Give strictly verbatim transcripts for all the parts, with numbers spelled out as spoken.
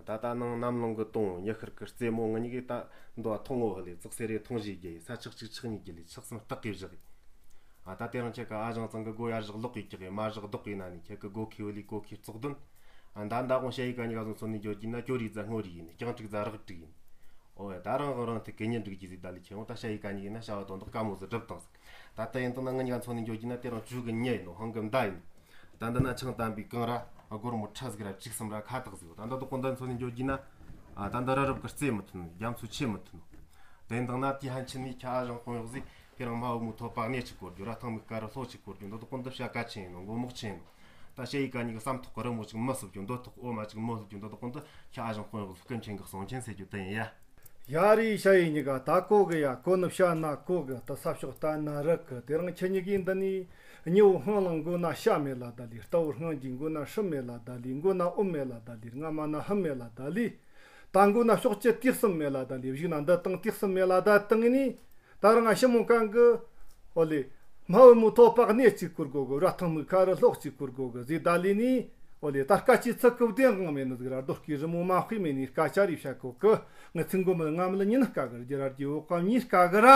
ད་ལྟ་ནང་གནམ་ལངས་གི་དུང་ཉི་ཤར་གི་རྩེ་མོ་ང་གཉིས་ཀྱིས་ད་འདོ་ཐོང་ངོ་ཧ་ལས་ཙག་སེ་རེ་ཐོང་བཞིས་རྒྱས་ས་ཆག་གཅིག་ཆག་གཉིས་རྒྱས་ལས་ཆག་གསུམ་སྟག་གིས་བཞག་ཡིན། ཨ་ད་དེ་རིང་ཁྱེད་ཀ་ཨ་ཞང་ཚང་གི་སྒོ་ཡར་བཞག་ལོག་གིས་ཀྱག་ཡིན། མར་བཞག་ལྡོག་གིས་ན་ནི་ཁྱེད་ཀི་སྒོ་ཁེ་བ་ལི་སྒོ་ཁེ་བཙོག་དོན། ཨ་ད་ད་དགོང་ཞ་ཡི་ཀ་གཉིས་ཀ་བཟུང་ཚོ་ནི་འགྱོ་རྒྱུ་ན་ཅོ་རི་རྫ་སྔོ་རི་ཡིན། རྐྱང་ཀྲིག་རྫ་རག་ཀྲིག་ཡིན། ཨོ་ཡ་ད་རང་རང་ཐུག་གི་ཉིན་འགྲིག་རྒྱུ་ཟིག་ད་ལི་ཁྱེད་འོང་ད་ཞ་ཡི་ཀ་གཉིས་ཀྱིས་ན་བྱ་བ་དོན་དག་དཀའ་མོ་ཟིག་སྒྲུབ་བཏང་ཟིག་ད་ལྟ་ཡིན་དང་ན་ང་གཉིས་ཀ་ཚོ་ནི་འགྱོ་རྒྱུ་ན་དེ་རིང་བཅུ་གི་ཉི་ཡིན་ནོ་ཧང་གི་མདའ་ཡིན། ད་འདི་ན་ཆང་དམ་པའི་གངས་ར་སྒོར་མོ་ཁྲ་ཟིག་ར་བཅུ་གསུམ་ར་ཁ་བཏགས་ཟིག་ད་ད་དུ་གོང་ད་ཚོ་ནི་འགྱོ་རྒྱུ་ན། ཨ་ད་འདི་ར་རབ་གི་རྩེ་མི་ཐུབ་ནོ། རྒྱ་མཚོ་ཆེ་མི་ཐུབ་ནོ། དེ་འདང་ན་དེ་ཧན་ཆི་ནི་ཁྱ་ཨ་ཞང་དཔོན་གཡོག་ཟིག་དེ་རིང་མ་བུ་མོ་ཐོབ་པ་གནས་གཅིག་བསྐོར་རྒྱུ་ར་ཐང་མི་ཀ་ར་ལྷོ་གཅིག་བསྐོར་རྒྱུ་འདི་དུ་གོང་ད་བྱ་ཀ་ཆེན་ནོ་མགོ་མོག་ཆེན་ནོ། ད་ཞ་ཡི་ཀ་གཉིས་ཀྱི་བསམ་ཐོག་གི་རི་མོ་ཅིག་མི་སུབ་རྒྱུ་འདོད་ཐོག་འོ་མ་ཅིག་མི་ལྷུབ་རྒྱུ་འདི་དུ་གོང་ད་ཁྱ་ཨ་ཞང་དཔོན་གཡོག་ཟིག་སྐུ་མཁྱེན་གི་གསུང་ཆེན་ཟེར་རྒྱུ་དེ་ཡིན་ཡ། ཡ་རེ་ཞ་ཡི་གཉིས་ཀ་ད་གོ་གི་ཡ་གོ་ནི་བཤད་ན་གོ་གི་ད་ས་ཕྱོགས་ལྟ་ན་རག་གི་དེ་རིང་ཁྱེད་གཉིས་ཀྱིས་འདི་ནི། ཉི་འོད་ཧང་ལང་མགོ་ན་ཤ་མེད་ལ་ད་ལི། རྟ་བོ་སྔངས་ཀྱི་མགོ་ན་ཧྲི་མེད་ལ་ད་ལི། མགོ་ན་འོ་མེད་ལ་ད་ལི། རྔ་མ་ན་ཧུམ་མེད་ལ་ད་ལི། ད་མགོ་ན་ཕྱོགས་བཅུ་དུས་གསུམ་མེད་ལ་ད་ལི། བཞུགས་ན་འདི་དང་དུས་གསུམ་མེད་ལ་ད་དང་ནི། ད་རང་ང་ཞི་མོ་གང་གི། ཨོ་ལེ། མ་བུ་མོ་ཐོབ་པ་གནས་གཅིག་བསྐོར་དགོ་གི་ར་ཐང་མི་ཁ་རུ་ལྷོག་གཅིག་བསྐོར་དགོ་གི་ཟི་ད་ལི་ནི། ཨོ་ལེ་ད་སྐད་ཅིག་ཚིག་གི་བདེན་དབང་མེད་ནི་ཟིག་ར་རྡོ་སྐྱེས་རི་མོ་མ་དཔེ་མེད་ནི་སྐད་ཆ་རེ་བཤད་གོ་གི། ངི་ཚིག་མགོ་མི་རྔ་མི་ལ་ཉིན་སྐད་གི་རྒྱུ་ར་རྒྱུ་འོག་གམ་ཉིན་སྐད་གི་ར།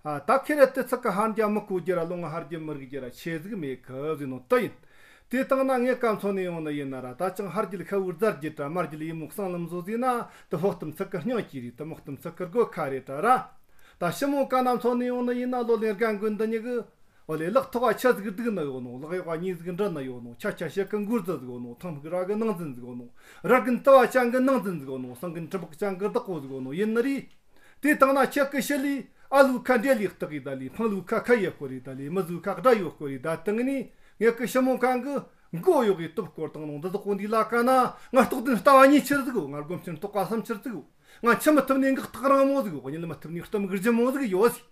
ཨ་ད་ཁེ་རེ་དེ་ཚིག་གི་ཧར་རྒྱ་མི་གོ་རྒྱུ་ར་ལོང་ཧར་རྒྱ་མི་རིག་རྒྱུ་ར་ཆེ་ཟིག་མེད་གི་ཟི་ནོ་ད་ཡིན། དེ་དང་ན་ངས་ཀ་མཚོན་ནས་ཡོང་ནི་ཡིན་ན་ར་ད་ཅང་ཧར་རྒྱུ་ལ་ཁ་བུར་རྫར་རྒྱུ་དྲ་མར་རྒྱུ་ལ་ཡི་མོ་གསང་ལམ་བཟོ་ཟིན་ན་དུ་ཕོག་གཏམ་ཚིག་གི་སྙིང་གི་རེད་དུ་མོག་གཏམ་ཚིག་གི་སྒོ་ཁ་རེད་དྲ་ར། ད་ཞི་མོ་ཀ་ན་མཚོན་ནས་ཡོང་ནི་ཡིན་ན་ལོ་ལེན་རྒན་དགོན་འདི་ཉི་གི། ཨོ་ལེ་ལག་ཐོག་ཆ་ཟིག་སྡུག་ནི་ཡོད་ནོ། ལག་གཡོག་གཉིས་ཟིག་འདྲ་ནི་ཡོད་ནོ། ཆ་ཆ་ཤེད་གི་མགུར་རྫི་ཟིག་ཡོད་ནོ། ཐང་ཕུག་ར་གི་ནང་འཛིན་ཟིག་ཡོད་ནོ། ར་གིན་ལྟ་བ་ཅན་གི་ནང་འཛིན་ཟིག་ཡོད་ནོ། སང་གིན་གྲི་འབག་ཅན་གི་བདག་པོ་ཟིག་ཡོད་ནོ་ཡིན་ནི་རེད། དེ་དང་ན་ཁྱེད་ཀི་ཤི་ལི་ཨ་ལུ་ཁ་འདྲེ་ལི་སྟག་གི་ད་ལི་ཕང་ལུ་ཁ་ཁ་ཡེ་ཁོ་རི་ད་ལི་མི་ཟུ་ཁ་སྒྲ་ཡོད་ཁོ་རི་ད་དང་ནི་ངེད་ཀི་ཞི་མོ་གང་གི་མགོ་གཡོག་གི་སྟོབས་སྐོར་དང་ནོ་འདི་དག་གོ་འདི་ལ་ཀ་ན་ང་རྟོགས་ལྡན་ལྟ་བ་གཉིས་ཆེར་ཟིག་ཡོད། ང་སྒོམ་ཆེན་རྟོགས་པ་བསམ་ཆེར་ཟིག་ཡོད། ང་འཆི་མི་ཐུབ་ནི་འགག་ཐག་རིང་མོ་ཟིག་ཡོད། ཉིད་མི་ཐུབ་ནི་གཏམ་གི་རྒྱུ་མོ་ཟིག་ཡོད་ཟིག་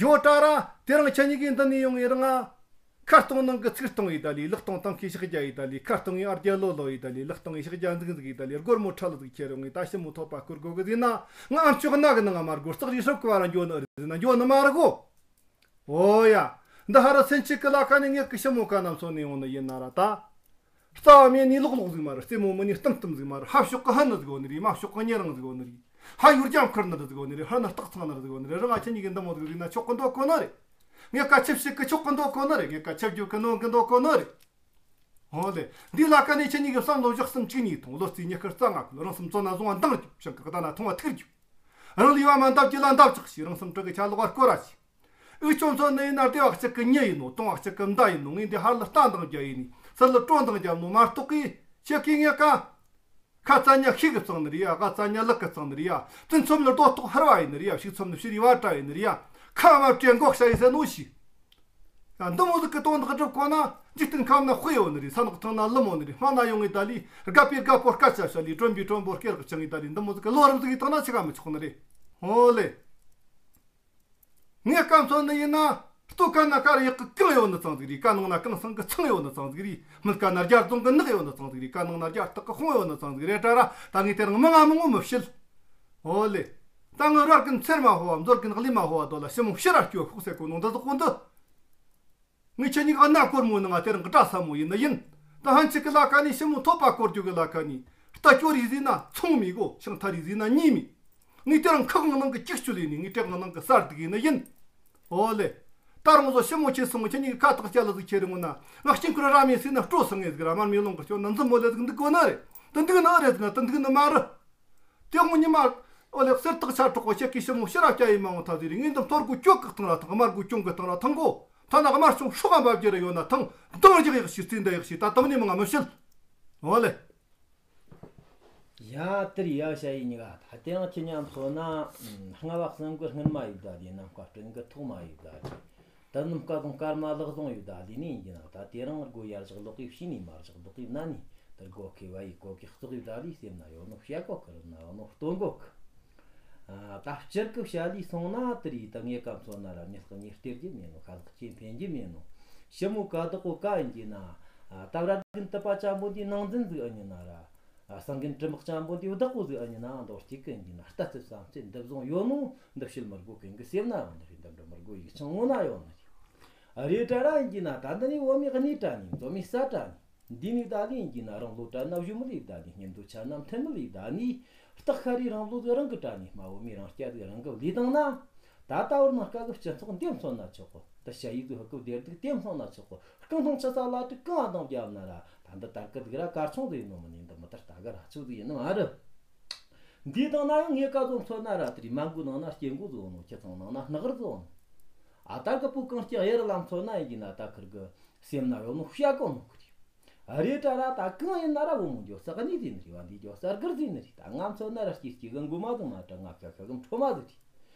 ཡོད་དྲ་ར། དེ་རིང་ཁྱེད་གཉིས་ཀྱིས་འདི་ནས་ཡོང་ངེ་རང་ང་། ཁ་སྟོང་ནང་གི་ཚིག་སྟོང་ཡི་ད་ལི་ལག་སྟོང་ཐང་གི་ཕྱག་རྒྱ་ཡི་ད་ལི་ཁ་སྟོང་ངི་ཨར་རྒྱ་ལོ་ལོ་ཡི་ད་ལི་ལག་སྟོང་ངི་ཕྱག་རྒྱ་འཛིག་འཛིག་ཡི་ད་ལི་སྒོར་མོ་ཁྲ་ལ་ཟིག་ཁྱེར་ཡོང་ངི་ད་ཞི་མོ་ཐོབ་པ་བསྐོར་དགོ་གི་ཟིན་ན་ང་ཨམ་ཅོག་ན་གི་ནང་ང་མར་སྒོར་ཙག་རི་སྲབ་གི་བ་ར་འགྱོ་ནི་ཨ་རི་ཟིན་ན་འགྱོ་ནི་མ་ར་གོ། ཨོ་ཡ། འདི་ཧ་ར་སེན་ཆི་གི་ལ་ཁ་ནས་ངེད་ཀི་ཞི་མོ་ཀ་ན་མཚོན་ནས་ཡོང་ནི་ཡིན་ན་ར་ད། རྩ་བ་མེད་ནི་ལོག་ལོག་ཟིག་མ་རེད། རྩེ་མོ་མི་ནི་གཏམ་གཏམ་ཟིག་མ་རེད། ཧ་ཕྱོགས་གི་ཧ་ནི་ཟིག་ཡོད་ནི་རེད། མ་ཕྱོགས་གི་ཉེ་རང་ཟིག་ཡོད་ནི་རེད། ཧ་ཡུར་རྒྱང་ཁུར་ནི་ཟིག་ཡོད་ནི་རེད། ཧ་ནི་སྟག་ཚང་ནི་ཟིག་ཡོད་ནི་རེད། རང་ང་ཁྱེད་གཉིས་ཀྱི་འདི་མོ་ཟིག་ཟིག་ན་ཆོག་གི་འདོད་གོ་ནི་རེད། ངས་ཀ་ཆབ་ཞིག་གི་ཆོག་གི་འདོད་གོ་ནི་རེད། ངས་ཀ་ཆབ་རྒྱུ་གི་ནོན་གི་འདོད་གོ་ནི་རེད། འོ་ལེ། འདི་ལ་ཀ་ནས་ཁྱེད་གཉིས་ཀྱི་བསམ་བློ་བཞག་གསུམ་གཅིག་གཉིས་ཐོང་ལོ་རྩིས་ཉི་ཤར་རྩ་ལྔ་ཁུལ་རང་སེམས་བཙོན་ན་བཟུང་བ་འདང་རྒྱུ་ཞིང་གི་ད་ན་ཐུང་བ་ཐུག་རྒྱུ། རང་ལུས་པ་མ་འདབ་ཀྱི་ལ་འདབ་ཆགས་ཤིག་རང་སེམས་དྲི་གི་ཆ་ལོག་བར་བསྐོར་ར་ཞིག་འུ་ཆོ་ཚོ་ནི་ཡིན་ན་སྡེ་བ་གཅིག་གི་མྱི་ཡིན་ནོ། སྟོང་བ་གཅིག་གི་མདའ་ཡིན་ནོ། ངས་འདི་ཧར་ལ་རྟ་འདང་རྒྱ་ཡིན་ནི་ཚུར་ལ་སྤྲོ་འདང་རྒྱབ་ནོ་མ་གཏོགས་གི་ཁྱེད་ཀྱིས་ངས་ཀ་ཁ་རྩ་ཉ་ཤིག་གི་གཙང་ནི་རེད་ཡ། ཁ་རྩ་ཉ་ལག་གི་གཙང་ནི་རེད་ཡ། བཙུན་ཚོམ་ལ་རྡོ་ཐོག་ཧར་བ་ཡིན་ནི་རེད་ཡ། ཕྱུགས་ཚོམ་ལ་ཕྱི་རི་བ་བཀྲ་ཡིན་ནི་རེད་ཡ། ཁ་མ་བཀྲེན་མགོ་ཤ་ཡི་ཟེར་ནོ་ཞིག་ཡང་འདི་མོ་ཟིག་གི་དོན་དག་སྒྲུབ་དགོས་ན་འཇིག་རྟེན་ཁམས་ན་དཔེ་ཡོད་ནི་རེད། ས་ནག་ཐང་ན་ལི་མོ་ནི་རེད། སྔ་ན་ཡོང་ངེ་ད་ལི་དགའ་པའི་དགའ་པོ་སྐད་ཆ་བཤད་ལི་དྲོན་པའི་དྲོན་པོ་སྐད་ལག་ཆང་ངེ་ད་ལི་འདི་མོ་ཟིག་གི་ལོ་རབས་ཟིག་གི་ཐང་ན་ཆི་ག་མི་ཆོག་ནི་རེད། ཧོ་ལེ། ངས་སྐམ་ཚོད་ནི་ཡིན་ན། ལྟོ་ཀ་ན་དཀར་ཡག་གི་གང་ཡོད་ནི་ཚང་ཟིག་རེད། ཀ་ནང་ན་གང་སང་གི་ཚང་ཡོད་ནི་ཚང་ཟིག་རེད། མིད་ཀ་ན་རྒྱ་རྫོང་གི་ནག་ཡོད་ནི་ཚང་ཟིག་རེད། ཀ་ནང་ན་རྒྱ་སྟག་གི་ཧོང་ཡོད་ནི་ཚང་ཟིག་རེད་དྲ་ར། ད་ངས་དེ་རིང་མི་ང་མི་ངོ་མི་བཤད། ཨོ་ལེ། ད་ངི་རར་གི་མཚེར་མ་ཧོ་བ་མཛོར་གི་གླི་མ་ཧོ་བ་དོ་ལ་ཞི་མོ་ཕྱི་ར་སྐྱོ་ཤོག་ཟེར་གོ་ནོ་འདི་ཟོག་གོ་འདི། ངས་ཁྱེད་གཉིས་ཀ་ན་སྒོར་མོ་ནི་ང་དེ་རིང་གི་དགྲ་ས་མོ་ཡིན་ནི་ཡིན། ད་ཧན་ཆི་གི་ལ་ཁ་ནས་ཞི་མོ་ཐོབ་པ་བསྐོར་རྒྱུ་གི་ལ་ཁ་ནས་རྟ་སྐྱོ་རི་ཟིན་ན་ཚོང་མི་གོ་ཤིང་ཐ་རི་ཟིན་ན་གཉིས་མི། ངས་དེ་རིང་ཁུ་གང་ནང་གི་གཅིག་ཆུ་ལས་ནི་ངས་དྲེག་ནང་གི་གསར་འདུག་ཡིན་ནི་ཡིན། ཨོ་ལེ། ད་རང་བཟོ་ཞི་མོ་ཆེ་སོང་ངས་ཁྱེད་གཉིས་ཀི་ཁ་ཐག་བཅད་ལ་ཟིག་ཁྱེར་རི་ངོ་ན་ང་སྐྱིན་ཁུར་ར་མེད་སྲིད་ན་སྤྲོ་སང་ངས་ཟིག་ར་མར་མེ་ལོང་གི་སྐྱོ་ན་འཛུམ་མོ་ལེ་ཟིག་འདུག་གོ་ན་རེད། དེ་འདུག་ན་རེད་ཟིག་ན་དེ་འདུག་ན་མ་རེད། དེ་ངོ་ཉི་མ། ཨོ་ལེ་གསེར་ཐག་ཆ་གྲོགས་པོ་ཁྱེད་ཀྱི་ཞི་མོ་ཕྱི་ར་སྐྱ་ཡི་མ་འོང་ཐག་ཟེར་རེ་ངས་འདི་ཐོར་གུ་སྐྱོ་བཀག་ཐང་ར་ཐང་དམར་གུ་གྱོང་གི་ཐང་ར་ཐང་གོ། ཐ་ན་དམར་ཆུང་ཧྲོག་ག་འབབ་རྒྱུ་ར་ཡོད་ན་ཐང་། འདང་རྒྱག་ཡག་ཤི་རྩིས་འདི་ཡག་ཤི་ད་དམ་ནས་མི་ང་མི་བཤད། ཨོ་ལེ། ཡ་དེར་ཡ་ཞ་ཡི་གཉིས་ཀ་ད་དེ་རིང་ཁྱེད་མཉམ་ཚོ་ན་སྔ་བ་གསུམ་གི་སྔུན་མ་ཡི་བདའ་ལི་ནམ་མཁའ་སྤྲིན་གི་ཐོག་མ་ཡི་བདའ་ལི། ད་ནམ་མཁའ་དང་སྐར་མ་ལག་བཟང་ཡོད་ད་ལི་ནི་ཡིན་གྱི་ན་ད་དེ་རིང་སྒོ་ཡར་བཞག་ལོག་གི་ཕྱི་ནས་མར་བཞག་ལོག་གི་ན་ནི་དེར་སྒོ་ཁེ་བ་ཡི་གོ་གི་བཙོག་ཡི་ད་ལི་སེམས་ན་ཡོད་ནོ་བཤད་གོ་ཁུར་ན་ཡོད་ནོ་སྟོན་གོ་གི། ཨ་ད་སྤྱིར་གི་བཤད་ལི་སོང་ན་དེ་རི་ད་ངས་ཀ་མཚོན་ན་ར་ཉི་ལག་གཉིས་སྟེར་རྒྱུ་མེད་ནོ། ཤ་ལག་གཅིག་འཕེན་རྒྱུ་མེད་ནོ། ཞི་མོ་ཀ་བདག་པོ་ཀ་ཡིན་གྱི་ན། ཨ་ད་ར་རྒན་དུ་པ་ཅན་པོ་འདི་ནང་འཛིན་ཟིག་ཨ་ཉི་ན་ར། ཨ་སང་རྒན་དྲི་མག་ཅན་པོ་འདི་བདག་པོ་ཟིག་ཨ་ཉི་ན་མདོ་གཅིག་གི་ཡིན་གྱི་ན་ལྟ་ཚུལ་བསམ་ཚུལ་འདི་བཟུང་ཡོད་ནོ། འདི་བཤད་མི་དགོས་གན་གི་སེམས་ན་ཡོད་ནི་རེད། འདི་འདྲ་མི་དགོས་ཡིག་ཆང་ངོ་ན་ཡོད་ནི་རེད། ཨ་རེ་དྲ་ར་ཡིན་གྱི་ན་ད་འདི་ནི་བོད་མི་གནས་དྲ་ནི་མཛོ་མི་ས་དྲ་ནི། འདི་ནས་ད་ལན་ཡིན་གྱི་ན་རང་བློ་དྲན་ན་གཞོན་མི་ལས་ད་ནི་སྙིང་འདོད་ཆ་ན་མཐུན་མི་ལས་ད་ནི་སྟག་ཤ་རའི་རང་བློ་ཟིག་རང་གི་དྲ་ནས་སྨྲ་བོ་མོའི་རང་སྐྱ་ཟིག་རང་གི་ལས་དང་ན། ད་ལྟ་བར་ནང་སྐབས་སྤྱི་ཚོགས་འདེམས་སོང་ན་ཆོག་གོ། ད་ཞ་ཡི་ཟིག་ཧུ་ཀུ་བདེར་སྡུག་འདེམས་སོང་ན་ཆོག་གོ། རྐང་ཐང་ཆུ་ས་ལ་དྲི་གང་དང་རྒྱབ་ན་ར། ད་འདི་ལྟར་གི་ཟིག་ར་གར་ཆུང་ཟིག་ཡིན་ནོ་མི་ནི་འདི་མི་ལྟར་ལྟ་གི་ར་ཆུ་ཟིག་ཡིན་ནོ་ཨ་རི། འདི་དང་ན་ཡང་ངའི་སྐལ་བཟོ་མཚོན་ན་ར་དེ་རིང་མ་མགོའི་ནང་ན་སྐྱེ་མགོ་བཟོ་ནོ། ཁྱི་ཚང་ནང་ན་སྣག་རི་བཟོ་ནོ། ཨ་ད་གི་པུ་གང་སྐྱེ་གཡེར་ལ་མཚོན་ན་ཡིན་གྱི་ན་ད་ཁིར་གི་སེམས་ན་ཡོད་ནོ་ཤ་གོ་ནོ་གི་རེད། རེད་དྲ་ར་ད་གང་ཡིན་ན་ར་བུ་མོ་འགྱོ་ས་གི་ནི་ཟིན་ནི་རེད་བ། འདི་འགྱོ་ས་དགར་ཟིན་ནི་རེད། ད་ང་མཚོན་ན་ར་སྐྱེ་སྐྱེ་གི་མགོ་མ་ཟིག་མ་དྲ་ང་ཤ་ཤ་གི་མཁྲོ་མ་ཟིག་རེད།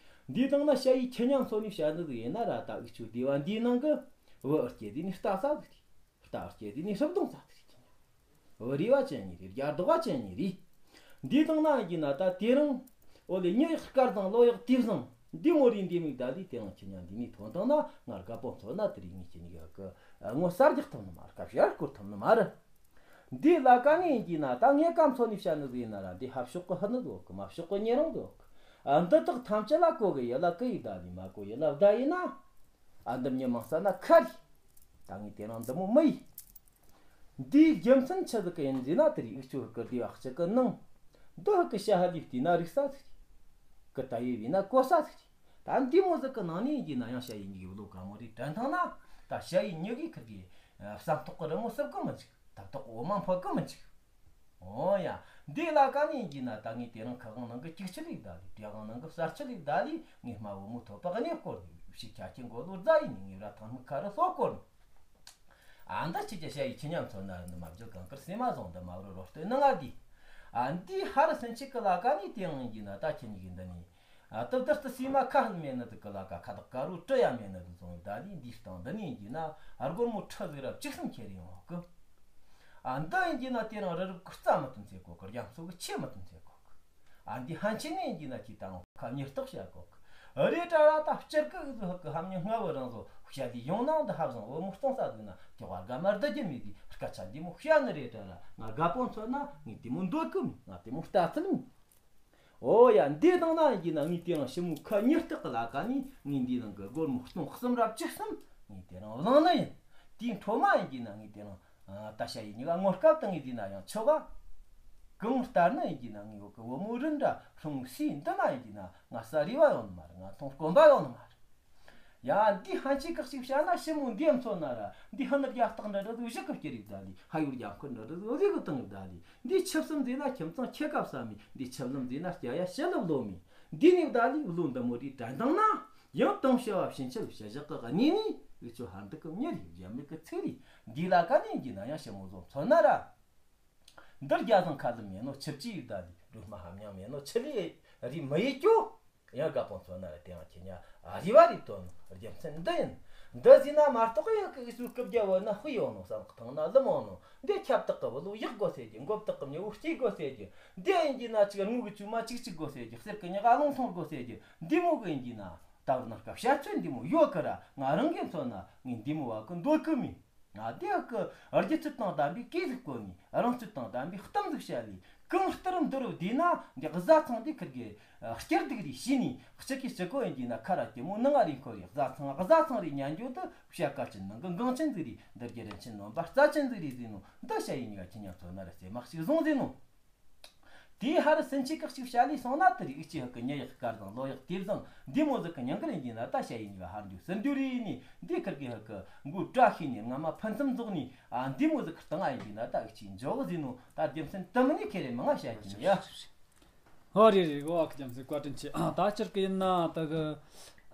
འདི་དང་ན་ཞ་ཡི་ཁྱི་ཉམ་མཚོན་ནི་བཤད་ནི་ཟིག་ཡིན་ན་ར་ད་འུ་ཆོ་སྡེ་བ་འདིའི་ནང་གི་བུ་ཨར་སྐྱེ་ཟིན་ནི་ལྟ་ས་ཟིག་རེད། རྟ་སྐྱེ་དེ་ནི་ཧྲིབ་གདོང་ས་དེ་རེད། བུ་རེ་བ་ཅན་ནི་རེད། རྒྱ་རྡོག་པ་ཅན་ནི་རེད། འདི་དང་ན་ཡིན་གྱི་ན་ད་དེ་རིང་འོ་ལེ་མྱི་ཡག་སྐལ་བཟང་བློ་ཡག་དུས་བཟང་འདི་མོ་རེད། འདི་མིག་ད་ལི་དེ་རིང་ཁྱི་ཉ་འདི་ནི་ཐོན་དང་ན་ང་དགའ་པོ་མཚོན་ན་དེ་རིང་ངས་ཁྱི་ཉི་གི་ངོ་གསར་རྒྱག་ཐུབ་ནི་མ་རེད། སྐབས་ཤར་སྐོར་ཐུབ་ནི་མ་རེད། འདི་ལ་ཀ་ནི་ཡིན་གྱི་ན་ད་ངས་ཀ་མཚོན་ནི་བཤད་ནི་ཟིག་ཡིན་ན་ར། འདི་ཧབ་ཤོག་གི་ཧི་ནི་ཟིག་གི་མ་ཤོག་གི་ཉེ་རང་ཟིག་གི། ཨ་འདི་དག་ཐམས་ཅད་ལ་གོ་གི་ཡི་ལ་ཀི་ཡི་ད་ལི་མ་གོ་ཡི་ལ་བདའ་ཡིན་ན། ཨ་འདི་མྱི་མང་ས་ན་ཁ་རི། ད་ངས་དེ་རིང་འདི་མོ་མི་ཡི། འདིའི་རྒྱུ་མཚན་ཆི་ཟིག་གི་ཡིན་ཟེར་ན་དེ་རིང་འུ་ཆོ་ཧི་ཀི་སྡེ་བ་གཅིག་གི་ནང་། འདི་ཧི་ཀི་ཤ་ཧ་ལི་བལྟས་ན་རིག་ས་ཟིག་རེད། ཀི་ད་ཡི་བས་ན་གོ་ས་ཟིག་རེད། ད་འདི་མོ་ཟིག་གི་ནང་ནས་ཡིན་གྱི་ན་ཡང་ཞ་ཡི་མྱི་གི་བློ་དགའ་མོ་རེ་དྲན་ཐང་ན། ད་ཞ་ཡི་མྱི་གི་ཁིར་གི་བསམ་ཐོག་གི་རི་མོ་སྲིབ་གི་མི་འཇིག་ཐབ་ཐོག་གི་འོ་མ་འཕོ་གི་མི་འཇིག་འོ་ཡ། འདི་ལ་ཀ་ནས་ཡིན་གྱི་ན་ད་ངས་དེ་རིང་ཁ་དབང་ནང་གི་ཅིག་ཆི་ལིག་ད་ལི་དེ་དབང་ནང་གི་གསར་ཆི་ལིག་ད་ལི་ངས་སྨྲ་བོ་མོ་ཐོབ་པ་གནས་སྐོར་ནས་ཕྱི་ཁྱ་ཁྱི་མགོ་ལོ་རྫ་ཡིན་ནི་ངས་ར་ཐང་མི་ཁ་རུ་སོ་སྐོར་ནས། ཨ་འདི་ཆི་ཅི་ཞ་ཡི་ཁྱི་ཉམ་མཚོན་ན་འདི་མ་བརྗོད་གང་དཀར་སེ་མ་བཟང་འདི་མ་རུ་རོ་སྟོད་ནི་ང་འདི། ཨ་འདི་ཧ་རི་སེམས་ཆི་གི་ལ་ཀ་ནས་དེ་དབང་ཡིན་གྱི་ན་ད་ཁྱི་ཉི་གི་འདི་ནས། ཨ་ཏི་བདུད་རྩི་སིལ་མ་ཁ་ཧན་མེད་ནི་དུ་ཀི་ལ་ཀ་ཁ་དག་ཀ་རུ་ཀྲི་ཡ་མེད་ནི་དུ་བཟུང་ཡི་ད་ལི་འདིའི་སྟེང་འདི་ནས་ཡིན་གྱི་ན་ཨ་སྒོར་མོ་ཁྲི་ཟིག་ར་བཅུ་གསུམ་ཁྱེར་ཡོང་གི། ཨ་འདི་ཡིན་གྱི་ན་དེ་རིང་རི་རབ་ཀི་རྩ་མི་ཐུན་ཚེ་གོ་གི། རྒྱ་མཚོ་གི་ཆེ་མི་ཐུན་ཚེ་གོ་གི། ཨ་འདི་ཧན་ཆེ་ནས་ཡིན་གྱི་ན་ཁྱི་ད་ངོ་ཁ་མྱི་རྟག་བྱ་གོ་གི། རེ་ཏྲ་ར་ད་སྤྱིར་གི་ཨུ་ཟུ་ཧི་ཀི་ཧ་མྱི་ལྔ་བུ་རང་བཟོ་བཤད་ལི་ཡོང་ན་འདི་ཧ་བཟང་བུ་མོ་སྟོང་ས་ཟིག་ན་ཁྱི་བ་དགའ་མར་བསྡུ་རྒྱུ་མེད་གི། སྐད་ཆ་འདི་མོ་བཤད་ནི་རེ་ཏྲ་ར་ང་དགའ་པོ་མཚོན་ན་ངས་དེ་མོ་འདོད་གི་མེད། ང་དེ་མོ་ལྟ་ཚུལ་མེད། ཨོ་ཡ། འདི་དང་ན་ཡིན་གྱི་ན་ངས་དེ་རིང་ཞི་མོ་ཁ་མྱི་སྟག་གི་ལ་ཀ་ནས་ངས་འདི་ནང་གི་སྒོར་མོ་སྟོང་གསུམ་ར་བཅུ་གསུམ་ངས་དེ་རིང་བླངས་ནི་ཡིན། དེའི་འཕྲོ་མ་ཡིན་གྱི་ན་ངས་དེ་རིང་ད་ཞ་ཡི་ཉི་ག་ངོ་སྐབས་དང་ངས་དེ་ན་ཡང་ཆོག་ག་གང་ལྟར་ན་ཡིན་གྱི་ན་ངས་འོ་གི་བུ་མོ་རིན་འདྲ་ལྷུང་སྲིད་འདི་མ་ཡིན་གྱི་ན་ང་ས་རི་བ་ཡོང་ནི་མ་རེད། ང་ཐོང་དཀོན་པ་ཡོང་ནི་མ་རེད། ཡ་འདི་ཧན་ཆི་ཁག་ཅིག་བཤད་ན་ཞི་མོ་འདི་མཚོན་ན་ར། འདི་ཧ་ནི་རྒྱ་སྟག་འདྲ་འདྲ་ཟིག་བཞི་གི་སྐྱེ་རིགས་ད་ལི། ཧ་ཡུར་རྒྱ་མཁར་འདྲ་འདྲ་ཟིག་བཞི་གི་སྟེང་གི་ད་ལི། འདི་ཆུ་གསུམ་ཟེར་ན་ཁྱིམ་ཚང་ཁྱེད་སྐབས་ས་མི། འདི་ཆུ་ལམ་ཟེར་ན་སྐྱ་ཡ་ཞི་ལུ་བློ་མི། འདི་ནི་ད་ལི་བློ་འདི་མོ་རི་དྲན་དང་ན། ཡང་དང་བྱ་བ་ཕྱིན་ཆད་བྱ་བཞག་གི་གནས་ནི་འུ་ཚོ་ཧ་འདི་གི་མྱི་རི་རྒྱ་མི་གི་ཚིག་རི། འདི་ལ་ཀ་ནས་ཡིན་གྱི་ན་ཡང་ཞི་མོ་བཟོ་མཚོན་ན་ར། འདིར་རྒྱ་ཚང་ཁ་ལུ་མེད་ནོ་ཆིབས་ཀྱི་ཡིག་ད་ལི། སྒྲོལ་མ་ཧམ་ཉང་མེད་ནོ་ཆི་ལི་རི་མི་ཡི་ཀྱོ། ཡང་དགའ་པོ་མཚོན་ན་ར་དེ་ཡང་ཁྱེད་ཉ་རི་བ་རི་དོན་རྒྱུ་མཚན་འདི་ཡིན། འདི་ཟིན་ན་མ་གཏོགས་ཡང་གི་སུ་སྐུ་རྒྱ་བོ་ན་ཧུ་ཡོང་ནོ་བསམ་གི་ཐང་ན་ལི་མོ་ནོ། འདི་ཁྱབ་བདག་གི་བུ་ལུ་ཡག་དགོ་ཟེར་གྱི། མགོ་བདག་གི་མྱི་བུ་སྐྱེ་དགོ་ཟེར་གྱི། འདི་ཡིན་གྱི་ན་ཅིག་དངུལ་གི་ཆུ་མ་ཅིག་ཅིག་དགོ་ཟེར་གྱི། གསེར་གི་ཉག་ག་རླུང་འཐུང་དགོ་ཟེར་གྱི། འདི་མོ་གི་ཡིན་གྱི་ན་ད་བར་ན་སྐབས་བཤད་ཚོད་འདི་མོ་ཡོད་གི་ར། ང་རང་གི་མཚོན་ན་ངས་འདི་མོ་བ་གི་འདོད་གི་མིན། ང་དེ་གི་རྒྱུ་ཚུལ་དང་ལྡན་པའི་སྐད་ཟིག་བཀོལ་ནས། རང་ཚུལ་དང་ལྡན་པའི་གཏམ་ཟིག་བཤད་ལས། གང་ལྟར་འདི་རུ་བསྡུས་ན་འདི་བཟའ་ཚང་འདི་ཁིར་གི་སྐྱིད་སྡུག་རེ་ཤེས་ནས། གཅིག་གིས་གཅིག་གོ་ཡིན་གྱི་ན་ཁ་ར་དེ་མོ་ནང་ང་རེ་འཁོར་རེ། བཟའ་ཚང་བཟའ་ཚང་རེ་ཉན་རྒྱུ་དུ་བཤད་ཀ་ཅན་ནང་གི་འགངས་ཅན་ཟིག་རེད། འདི་རྒྱུ་རིན་ཆེན་ནོན་པ་རྩ་ཅན་ཟིག་རེད་ཟེར་ནོ། འདི་བཤད་ཡིན་ནི་ག་ཁྱེད་ཉག་ཚོ་ན་ར་སེ་མག་ཅིག་བཟུང་ཟེར་ནོ། དེའི་ཧ་རི་སེམས་ཆེ་ཁག་ཅིག་བྱ་ལས་སོང་ན་དེ་རིགས་ཀྱི་ཧ་གི་ཉེ་ཡག་སྐལ་བཟང་བློ་ཡག་དེ་བཟང་འདི་མོ་ཟིག་གི་ཉང་གི་རིན་གྱི་ན་ད་བྱ་ཡིན་ནི་ག་ཧར་འགྱུར་ཟིན་རྒྱུ་རེ་ཡིན་ནི། འདི་ཁིར་གི་ཧ་གི་མགོ་བཀྲ་ཤིས་ནི་རྔ་མ་ཕུན་སུམ་རྫོགས་ནི། ཨ་འདི་མོ་ཟིག་གི་སྟེང་ང་ཡིན་གྱི་ན་ད་ཨུ་ཆི་འཇོག་ཟིན་ནོ། ད་རྒྱུ་མཚན་དུ་མི་ནི་ཁེ་རེ་མང་ང་བཤད་ཀྱི་ཡ། ཨོ་རེད་རེད། ཨོ་ཨ་ཁུ་རྒྱལ་མཚན་བཀའ་དྲིན་ཆེ། ད་སྤྱིར་གི་ཡིན་ན་ད་གི་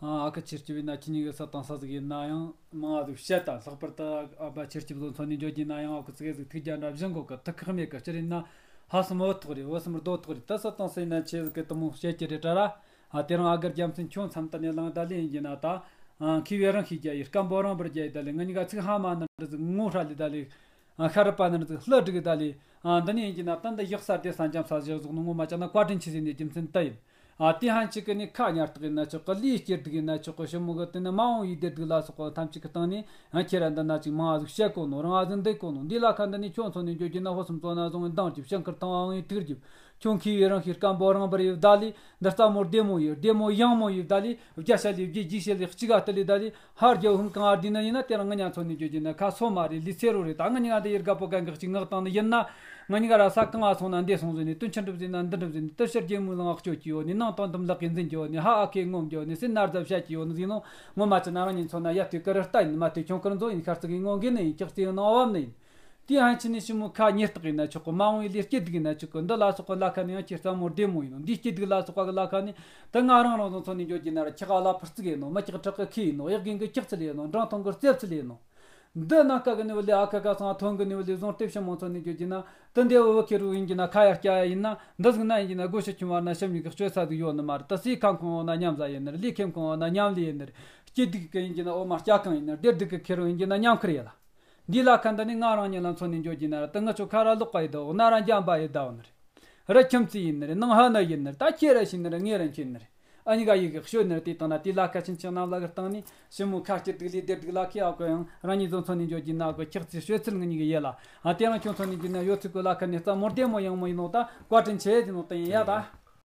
ཨ་ཁུ་ཆེར་སྐྱིད་བས་ན་ཁྱེད་གཉིས་ཀྱི་ས་དང་ས་ཟིག་ཡིན་ན་ཡང་མང་ང་ཟིག་བཤད། ད་ལྷག་པར་དུ་ཨ་ཕ་ཆེར་སྐྱིད་བཟོ་མཚོན་ནས་འཇོག་གི་ཡིན་ན་ཡང་ཨ་ཁུ་ཙི་གེ་ཟིག་ཐུགས་རྒྱལ་འདྲ་བཞིན་གོ་གི་ཐུགས་ཁག་མེད་གི། སྤྱིར་ཡིན་ན་ཧ་སོ་མོ་ཐོག་རེད། འོ་སོ་མོར་རྡོ་ཐོག་རེད། ད་ས་དང་ས་ཡིན་ན་ཆེ་ཟིག་གི་དུ་མོ་བཤད་ཀྱི་རེད་དྲ་ར། ཨ་དེ་རིང་ཨ་གར་རྒྱལ་མཚན་ཁྱོད་མཚམས་ད་ནས་ལངས་ད་ལེ་ཡིན་གྱི་ན་ད་ཨ་མཁས་པའི་རང་ཤེས་རྒྱ་ཡིས་སྐམ་པོ་རང་བར་རྒྱ་ཡི་ད་ལེ་ང་གཉིས་ཀ་ཚིག་ཧ་མ་ན་འདྲ་ཟིག་ངོ་ཧྲ་ལི་ད་ལེ། ཤ་རི་པ་ནི་ཚིག་ལྷུ་སྒྲིག་ད་ལི། འདི་ནི་ཡིན་གྱི་ན་ད་འདི་ཡག་ས་དེ་ས་འཇམ་ས་བཞག་ཟོག་ནི་ངོ་མ་ཅག་ན་བཀའ་དྲིན་ཆེ་ཟེར་ནས་རྒྱུ་མཚན་ད་ཡིན། ཨ་དེ་ཧན་ཅིག་གི་ནི་ཁ་ཉར་སྟག་ཡིན་ན་ཆོག་གི། ལུས་སྐྱིད་སྡུག་ཡིན་ན་ཆོག་གི། ཞི་མོ་གི་དེ་ནི་མ་འོངས་པའི་བདེ་སྡུག་ལ་སོགས་པ་ཐམས་ཅད་ཀྱི་སྟེང་ནས་ཡང་ཁྱེད་རང་འདི་ན་ཅིག་མང་ཟིག་བཤད་གོ་ནོ། རང་ཟིག་འདེད་གོ་ནོ། འདི་ལ་ཁ་འདི་ནི་ཁྱོད་མཚོན་ནས་འགྱོ་རྒྱུ་ན་ཕོ་གསུམ་བཙོ་ན་བཟུང་བའི་མདངས་ཀྱི་ཞིང་ཁར་ཐང་ཨང་ཡི་ཐིག་རྒྱུ། ཁྱོད་མཁས་པའི་རང་ཤེས་སྐམ་པོ་རང་འབར་ཡི་བདག་ལས། འདི་རྩ་མོ་བདེ་མོ་ཡི་བདེ་མོ་ཡང་མོ་ཡི་བདག་ལས། བརྒྱ་ཤ་ལས་བརྒྱད་རྒྱས་བཤད་ལས་གཅིག་ག་ལྟ་ལས་བདག་ལས། ཧར་རྒྱལ་ཧུམ་གང་ཨ་དེ་ན་ཡིན་ན། དེ་རིང་ང་གཉིས་མཚོན་ནས་འགྱོ་རྒྱུ་ན་ཁ་སོ་མ་རེད། ལུས་ཚེ་རོ་རེད། ད་ང་གཉིས་ཀ་འདི་ཡི་རྒད་པོ་གན་གག་ཅིག་ངག་བཏང་ནི་ཡིན་ན། ང་གཉིས་ཀ་ར་ས་གང་ང་སོང་ན་འདི་སོང་ཟིན་ནས། དུས་ཆེན་གྲུབ་ཟིན་ན་འདི་གྲུབ་ཟིན་ནས། དུ་ཕྱིར་རྒྱལ་མོའི་ལང་ཨག་སྤྱོད་ཀྱི་ཡོད་ནི། ནང་དོན་དུམ་ལག་གིས་འཛིན་གྱི་ཡོད་ནི། ཧ་ཨ་ཁེ་ངོམ་གྱི་ཡོད་ནི། སེམས་ན་རྫབ་བཤད་ཀྱི་ཡོད་ནི་ཟིན་ནོ། ངོ་མ་ཅི་ན་རང་གཉིས་མཚོན་ན་ཡ་དུས་ཀ་རི་རྟ་ཡིན། མ་དུས་ཁྱོང་ཀར་མཛོ་ཡིན། ཤར་རྩི་གི་ངོ་འགན་ནི་ཡིན། ཁྱག་རྩི་གི་ནང་བབ་ནི་ཡིན། དེ་ཧན་ཆི་ནི་ཞི་མོ་ཁ་ཉེར་སྟག་ཡིན་ན་ཆོག་གི། མ་འོངས་པའི་ལས་སྐྱིད་སྡུག་ཡིན་ན་ཆོག་གི། འདི་ལ་སོགས་པ་ལ་ཁ་ནི་ཡང་ཁྱེད་རྩ་མོ་བདེ་མོ་ཡིན་ནོ། འདིའི་སྐྱིད་སྡུག་ལ་སོགས་པ་གི་ལ་ཁ་ནི། ད་ང་རང་རང་ཚོ་མཚོན་ནས་འགྱོ་རྒྱུ་ན་ར་ཁྱི་ག་ལ་ཕུར་རྩི་གི་ཡིན་ནོ། མི་ཁྱག་ཁྲག་གི་ཁི་ཡིན་ནོ། གཡག་རྒན་གི་ཁྱག་རྩི་ལས་ཡིན་ནོ། འབྲང་ཐང་གི་རྩེབ་རྩི་ལས་ཡིན་ནོ། འདི་ན་ཀ་གི་ནི་བུ་ལས་ཨ་ཁ་ཁ་སང་ཐོན་གི་ནི་བུ་ལས་བཟུང་སྟེ་ཞི་མོ་མཚོན་ནས་འགྱོ་རྒྱུ་ན། དེ་འདྲའི་བུ་བུ་ཁེ་རུ་ཡིན་རྒྱུ་ན་ཁ་ཡར་སྐྱ་ཡ་ཡིན་ན། འདི་ཟིག་ན་ཡིན་རྒྱུ་ན་སྒོ་ཕྱི་ཁྱིམ་བར་ན་ཞབས་གཉིས་ཀྱི་སྤྱོད་ས་ཟིག་ཡོད་ནི་མ་རེད། ད་སའི་ཁང་ཁོང་འོ་ན་མཉམ་བཟའ་ཡིན་ནི་རེད། ལས་ཁེམ་ཁོང་འོ་ན་མཉམ་ལས་ཡིན་ནི་རེད། སྐྱིད་སྡུག་གི་ཡིན་རྒྱུ་ན་འོ་མ་སྐྱ་གང་ཡིན་ནི་རེད། བདེ་སྡུག་གི་ཁེ་རུ་ཡིན་རྒྱུ་ན་མཉམ་ཁུར་ཡིན་ལ། འདི་ལ་ཁ་འདི་ནི་ང་རང་ཉིད་ལ་མཚོན་ནས་འགྱོ་རྒྱུ་ན་ར། ད་ང་ཆོ་ཁ་ར་ལོག་པ་ཡི་ད་འོ་ན་ར་འཇམ་པ་ཡི་ད་འོ་ནི་རེད། ར་ཁྱིམ་མཚེས་ཡིན་ནི་རེད། ནང་ཧ་ན་ཡིན་ནི་རེད། ད་ཁྱེད་ར་ཤེས་ནི་རེད། ངེད་ར་མཁྱེན་ནི་རེད། ཨ་ནི་ག་ཡི་གེ་ཤོད་ནི་རེད། དེ་དང་ན་དེ་ལ་ཁ་ཆེན་ཆེན་རྣམས་ལ་གི་སྟེང་ནས་ཞི་མོ་ཁ་སྐྱིད་སྡུག་ལས་བདེ་སྡུག་ལ་ཁེ་ཨ་ཁོ་ཡང་རང་ཉིད་ཚོ་མཚོན་ནས་འགྱོ་རྒྱུ་ན་ཁོ་ཁྱག་རྩི་ཤོད་ཚུལ་ང་གཉིས་གི་ཡེ་ལ། ཨ་དེ་རང་ཁྱོད་མཚོན་ནས་འགྱོ་ན་ཡོད་ཚུལ་ཁོ་ལ་ཁ་ནས་རྩ་མོ་བདེ་མོ་ཡང་མོ་ཡིན་ནོ། ད་བཀའ་དྲིན་ཆེ་ཟེར་ནོ་དེ་ཡིན་ཡ་ད།